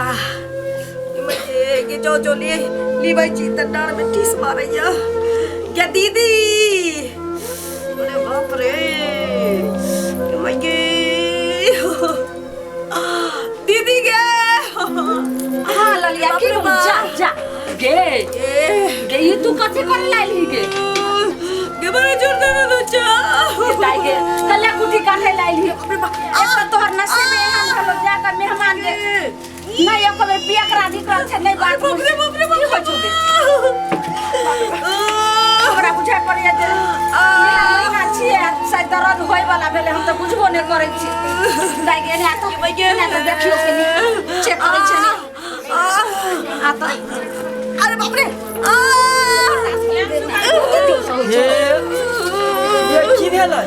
आह गे जो जो लिए लीबै छी तऽ डाँड़ में टीस मारैया गे दीदी अरे बाप रे गे मैये दीदी गे हाँ ललिया की बाप रे कहू जा बाप। जा गे ए गे ई तू कथी करे लाइल गे गे बड़ा जोर दर्द होइ छै गे दाई गे कल्ला कुटी काटे लाइल ही एक तऽ तोहर नसीब एहन भेलो जाकर मेहमान के नहीं एक बेर पिया करा निकल छै नहीं बात बाप रे बाप रे की होइ छौ गे हमरा बुझाइ पड़ैया जे महीना छियै शायद दर्द होय वाला भेलै हम तऽ बुझबो नहि करै छी दाई गे एना तऽ एना तऽ देखियौ कनि चेक करै छै ने आ तऽ अरे बाप रे हे ये की भेलै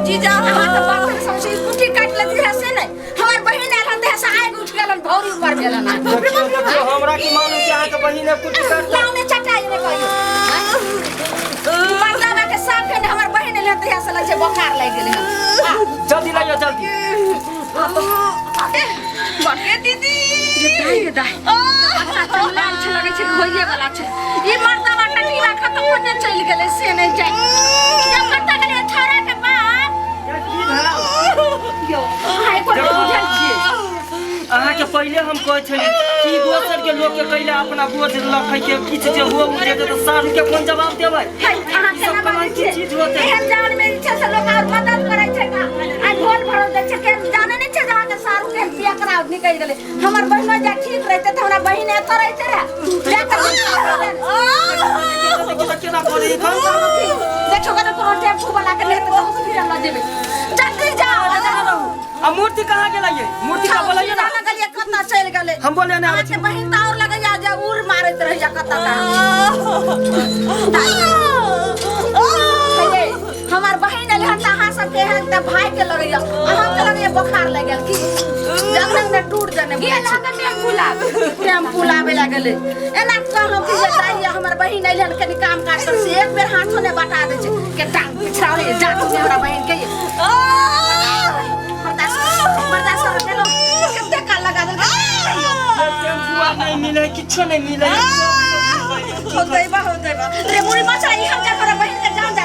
जीजा अहाँ तऽ बाप रे सबसे कुटी काटि लेती है से नहि हमर बहिन आयल हन तऽ से आगि उठि गेलन भौरी ऊपर भेलन हन देखियौ देखियौ हमरा की मालूम कि अहाँके बहिन है कुटी काटतै लाउ ने चटाइ ने कहियो मर्दाबा के साफ ने हमर बहिन एल हन तऽ से लगै छै बोखार लागि गेलै हन जल्दी लाइयो जल्दी गे दीदी ये दाई गे दाई अच्छा चंगलाल छै लगै छै होइए वाला छै ई मर्दाबा टटीवा खत्म होने चलि गेलै से नहि जाय जब कतऽ गेलै छोरा के बाप की भेल यौ अहाँ एको रत्ती बुझल छियै अहाँके पहिले हम कहै छली कि दोसर के लोक के कैला अपना बोझ लखै के किछु जे हो जे तऽ सारू के कोन जवाब देबै है, अहाँ ई केना सब बाजै कलंकित छियै? चीज होतै एहन जान में जे छै से लोक आओर मदद करै छै का आइ भोल भरल दै छै केहन जानै नहि छै जे अहाँके सारू केहन पिया करा निकलि गेलै हमर बहिनो जा ठीक रहितै तऽ हमरा बहिन एतऽ रहितै रहे जा कऽ देखियौ तऽ केना करै एखन देखियौ कतऽ कोनो टेम्पू वाला के लेत तऽ हॉस्पिटल लऽ जेबै जल्दी जाओ आ मूर्ति कहाँ गेलै ये मूर्ति का बोलैये ना जाना गेलियै कतऽ चलि गेलै हम बोले ना आबै अहाँके छी बहिन तऽ आओर लगैया जे उड़ मारैत रहैया कतऽ कहाँ हे, हमर बहिन एलै हन तऽ अहाँ सबके एहन तऽ भाई के लगैया अहाँके लगैया बोखार लागि गेल की जखन ने टूट जने गेल हन तऽ टेम्पू लाबे टेम्पू लाबे लागलै एना कहलहुँ कि जे दाइ हमर बहिन एलै हन कनि काम काज कर से एक बेर हाथो नहि बटा दै छै के टांग पिछड़ाओ जा हमरा बहिन के बर्दाश्त बर्दाश्त कर गेलो कते काल लगा देलकै टेम्पुआ नहीं मिले किछो नहीं मिले होतै बा होतै बा रे मुड़ी मचा ई हम जा कर बहिन के जान जा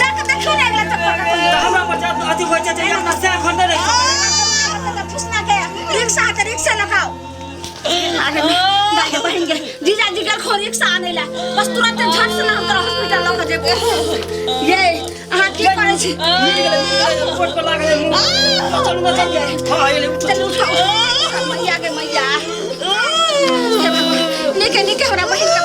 जा के देखियो ने अगला चक्कर का तऽ हमरा पर जा अथी होइ छै जे अपना सैह घर नहि रहि फुसना के रिक्शा के रिक्शा लगाओ आगे दाई के बहिन के जीजा जी गेल खो रिक्शा आने ला बस तुरंत झट से ना हम तोरा हॉस्पिटल लऽ के जेबो ये अहाँ की करै छी मिल गेलै मिल गेलै कोट पर लागल है मुँह चलू ना चलू हाँ एलै उठो चलू उठाओ मैया के मैया हे भगवान नीके नीके हमरा बहिन के